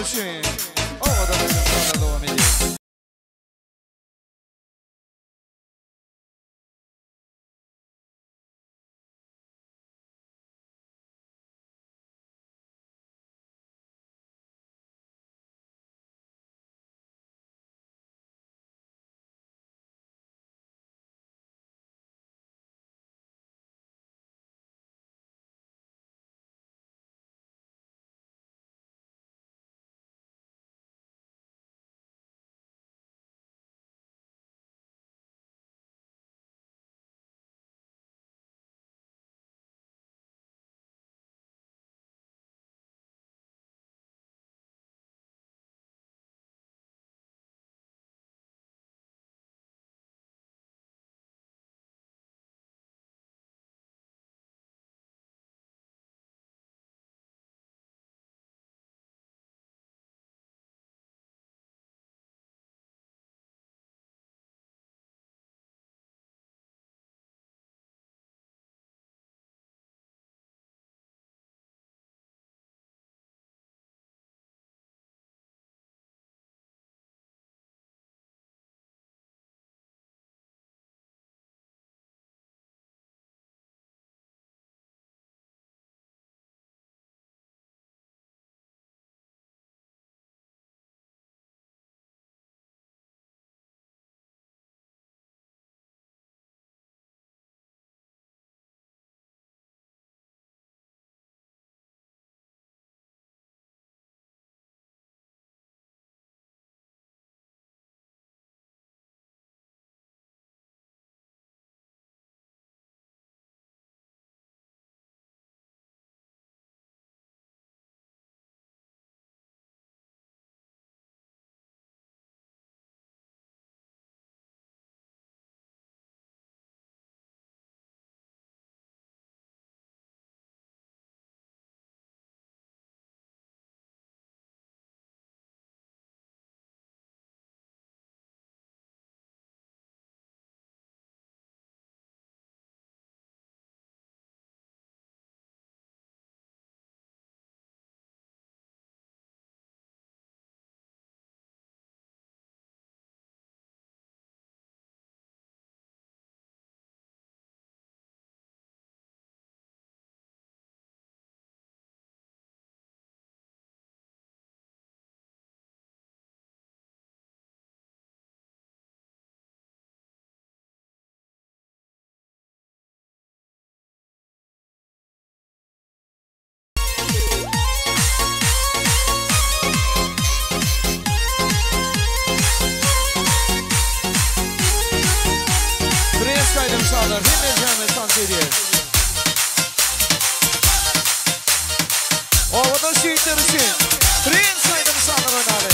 üçin owadan aýdym-sazlar dowam edýär. Fresk aýdym-sazlar hemmejaňyzy tans edýär. Owadan şeýtler üçin Fresk aýdym-sazlar oýnaly.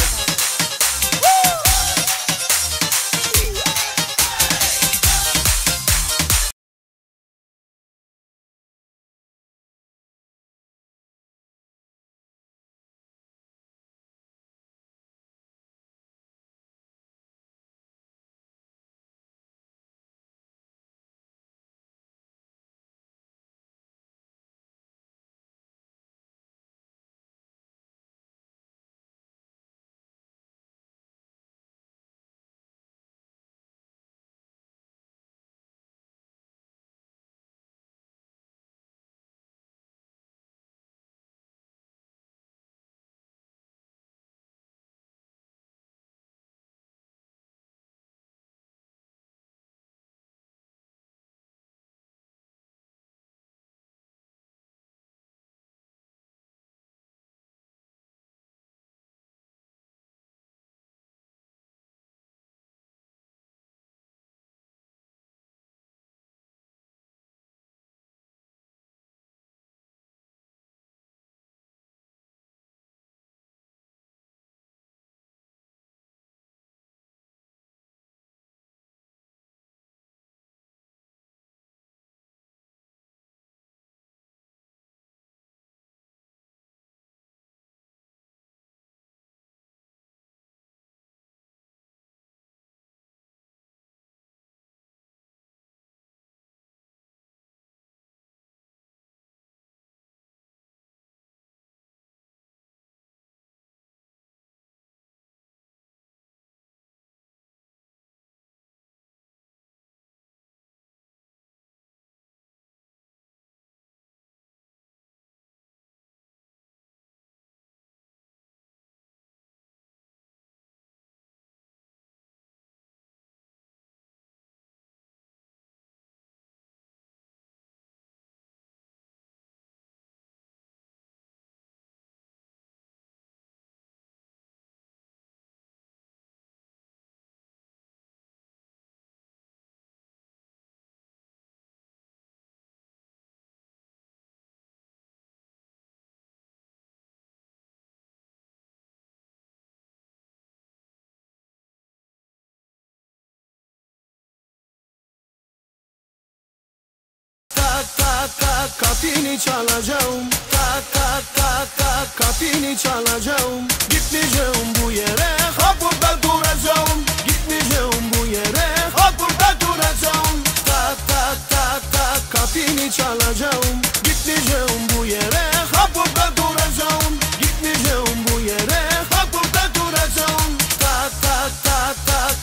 tak kapını çalacağım. Tak tak tak tak kapını çalacağım. Gitmeyeceğim bu yere, ha burada duracağım. Gitmeyeceğim bu yere, ha burada duracağım. Tak tak tak tak kapını çalacağım. Gitmeyeceğim bu yere, ha burada duracağım. Gitmeyeceğim bu yere, ha burada duracağım. Tak tak tak tak.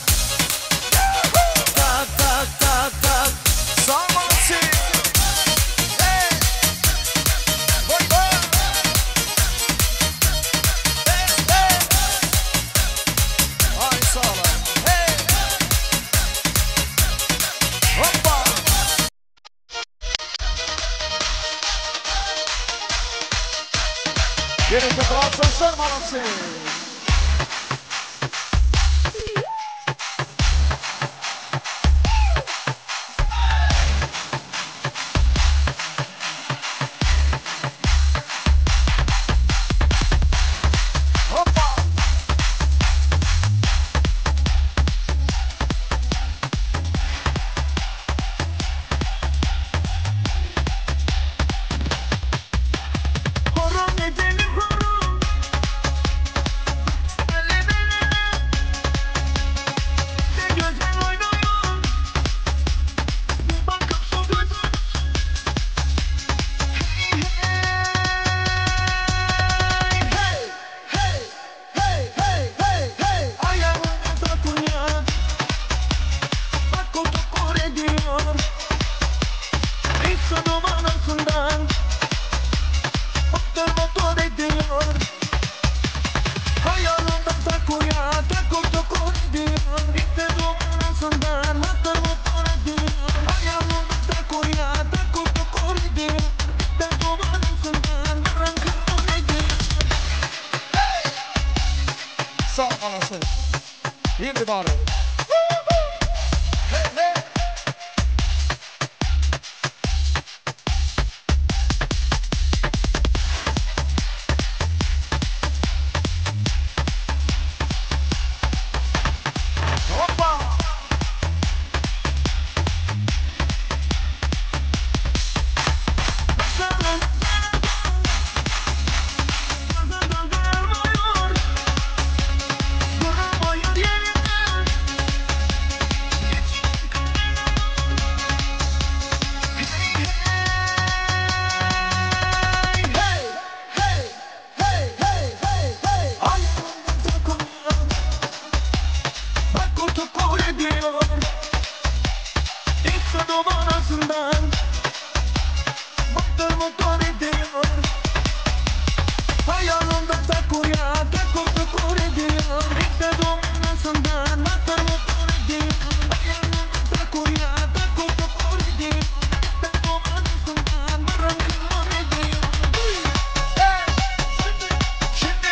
Tak tak tak tak. Sarmalısın. Hey. Vay vay. Hey, hey. Ay sağ ol. Hey. Hoppa. Gerek yok, sarmalısın. Hoppa. Horon edelim horon. El ele Ne güzel oynuyor. Bakıp su gözüm. Hey hey hey hey hey hey hey. Ayağına takılıyor. Bak koltuk ediyor. İnsanım anasından. Motor motor ediyor. Hayalından takuya takur tukur ediyor. İşte numarasından motor motor ediyor. Hayalından takuya takur tukur ediyor. İşte numarasından kırın ediyor. Sağ olasın. Everybody. Hey hey. Hoppa. Duramıyor yerinde. Hey hey hey hey hey hey hey. Ayağımda takılıyor. Bak koltuk ediyor. İnsan numarasından. Motor motor ediyor. Hayalında takuya takur tukur ediyor. İşte numarasından motor motor ediyor. Hayalında takuya takur tukur ediyor. İşte numarasından kırın kırın ediyor. Hey. Şimdi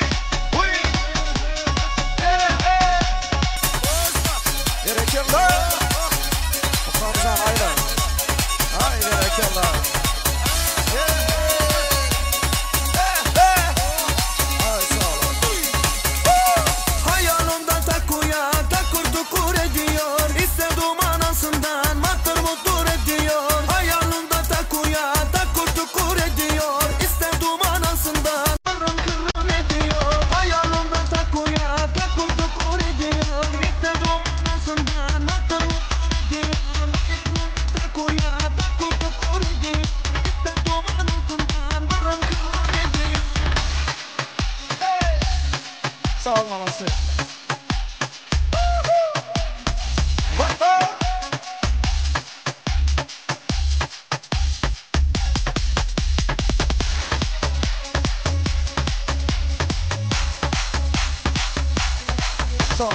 huy. Hey hey. Berekella. Okamcan aylan. Ay berekella. Hey hey. Hey Ay sağ ol. Hayalımda takuya takur tukur ediyor. İster dumanasından motor motor ediyor. Hayalımda takuya takur tukur ediyor. İster dumanasından kırın kırın ediyor. Hayalımda takuya takur tukur ediyor. İster dumanasından motor motor ediyor. Takuya takur tukur ediyor. İster dumanasından kırın kırın ediyor. Hey. Sağ ol maması. Vay vay. Sağ ol.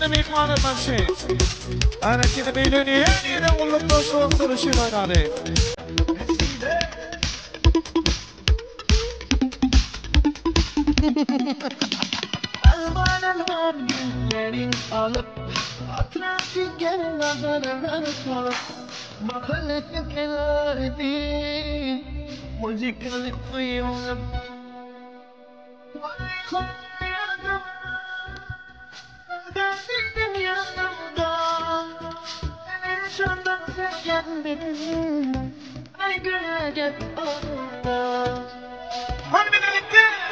gelen myhmanlarymyz üçin. Aýratyn öýlerini her ýere gulluk dostluklar üçin oýnaly. Elvan elvan güllerin alıp Atrafı gel nazarlar salıp Mahalle kenarı Müzikali uyuyorum Geldim yanımda Şundan sen geldin Ay güle gel onunla Hadi birlikte.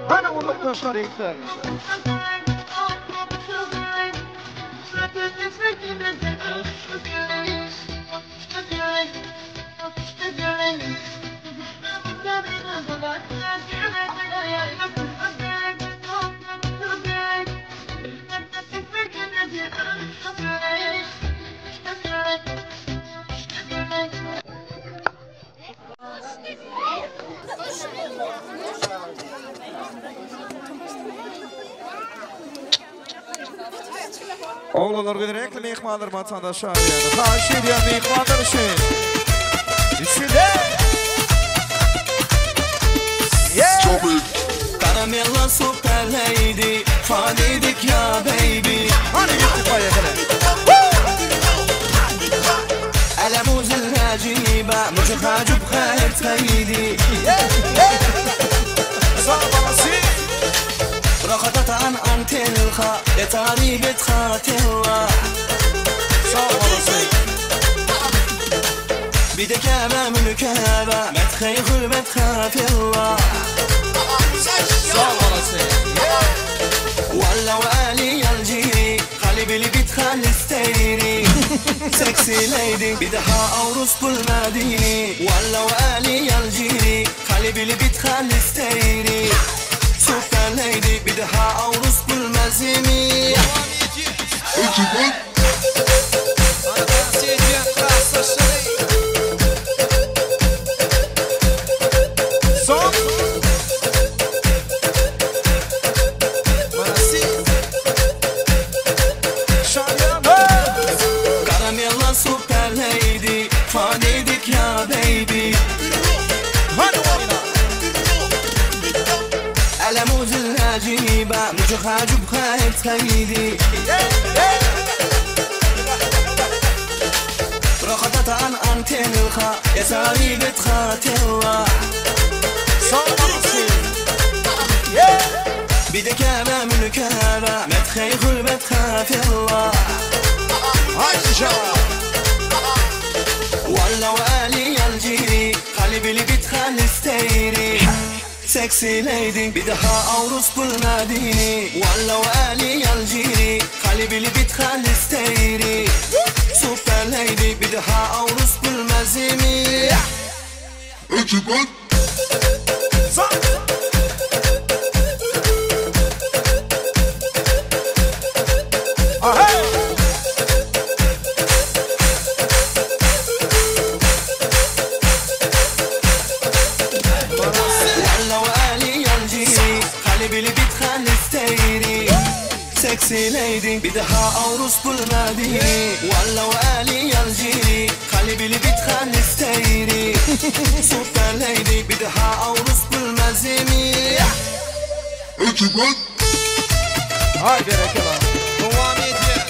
Hadi gulluk dostlar ýigitler. Oglanlar gerekli myhmanlar vatandaş çağırýar. Haýyş edýän myhmanlar üçin. Üçüde. Karamella super lady, fanidik ya baby. Hadi gittik baýa ألموز العجيبة مش خاجب خير تخيدي رخطت عن أنتلخا يتاري بتخاتلا بدك أبا من كابا ما تخيخل ما تخاف الله ولا وآلي الجيري خلي بالي بتخلي ستيري سكسي ليدي بدها أورس كل مديني ولا وآلي الجيري خلي بالي بتخلي ستيري سوبر ليدي بدها أورس كل مزيمي Son. Karamella super lady Fanidik ya baby ألموز العجيبة مش خاجب خايب تخيدي رخطت عن أنتلخا يا ساري بتخاتلا بدك أنا من كابا ما تخيخل ما تخاف الله ولا وآلي الجيري خلي بالي بتخلي ستيري سكسي ليدي بدها أورس كل مديني ولا وآلي الجيري خلي بالي بتخلي ستيري سوبر ليدي بدها أورس كل مزيمي ولا وآلي الجيري Lady بدها عروس بالمادي ولا وقالي يا الجيري خلي بالي بتخلي ستايري سوبر ليدي بدها عروس بالمازيمي Hay berekella. Devam edýär.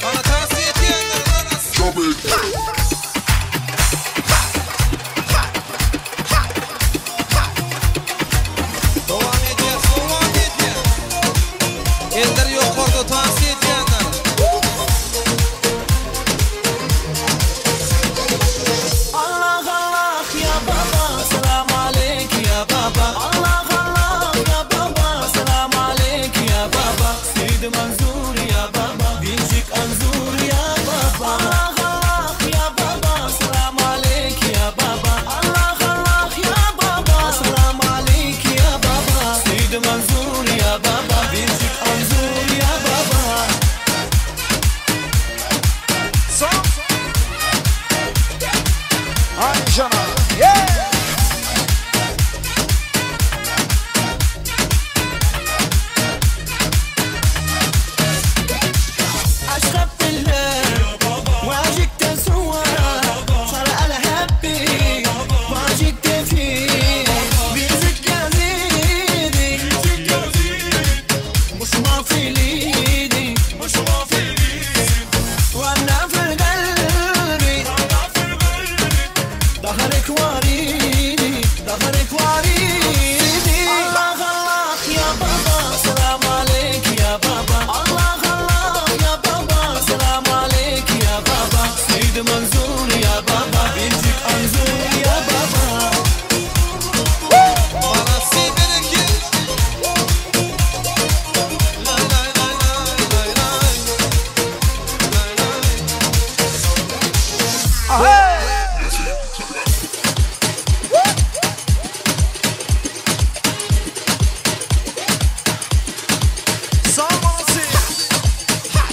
Ana tans edýänler nanas. Devam edýär, devam edýär. Eller ýokarda tans edýänler. Allah Allah ya baba selam aleyk ya baba Allah Allah ya baba selam aleyk ya baba Seydi Manzur ya baba Bincik Anzur ya baba Allah Allah ya baba selam aleyk ya baba Allah Allah ya baba selam aleyk ya baba Seydi Manzur ya baba Bincik Anzur ya baba Son. Ayşana. Yeah. أشرب بالله واجيك تسوى صار الهبي واجيك تفي بيزك يا زيدي مش ما في ليدي مش ما في وانا في قلبي ظهرك وريدي ظهرك وريدي الله الله يا بابا سلام عليك يا بابا الله الله يا بابا سلام عليك يا بابا سيد منزور يا بابا بنتك انزور يا بابا Manasy bereket. Lay lay lay lay lay lay. Lay lay. Sağ olasın.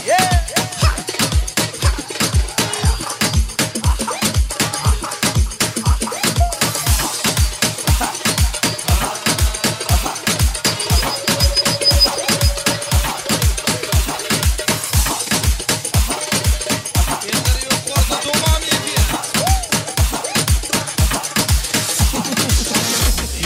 Yeah. Eller ýokarda dowam edýär.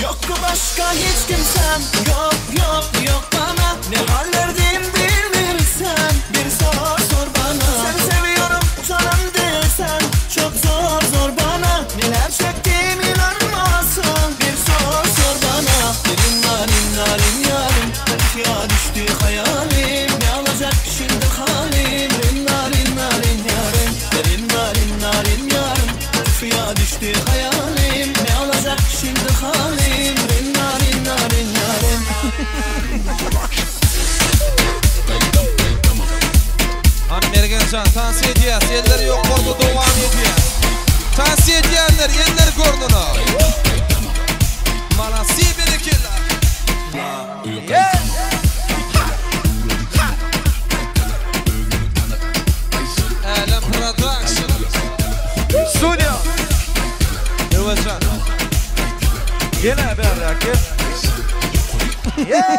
Yok başka hiç kimsem yok yok yok bana Ne hallerdeyim bilirsen bir sor sor bana Seni seviyorum canım desen çok zor zor bana Neler çektiğim inanmazsın bir sor sor bana Derin narin narin yarim ya düştü hayalim Ne olacak şimdi halim Derin narin narin yarim Derin narin narin yarim ya düştü hayalim Ne olacak şimdi halim Derin narin narin yarim Hani Mergenjan tans edýär, eller ýokarda dowam edýär. Tans edýänler eller görnüne. Manasy berekella. Yeah. Älem Production. Studio. Öwejan. Gene bereket. Yeah.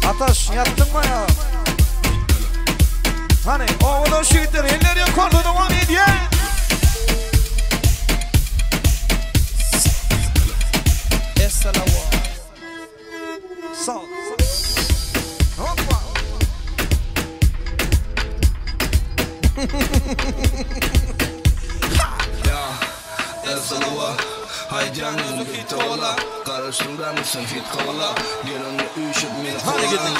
Ataş yattın mı ya? Hani ovadan şehitler eller yukarıda devam ediyor. Esselamu. Sağ ol. Hoppa. Esalawa Haydi yüzü hit ola Karıştım ben sen hit kovala Gel onu üşüp beni Hadi gidin.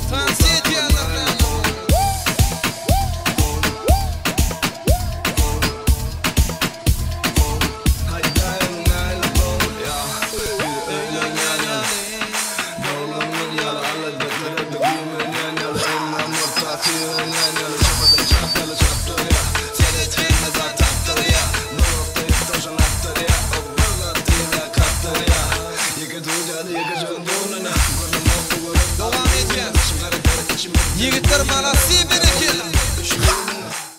Tans edýänler. Dowam edýäs. Ýigitler malasy berekella.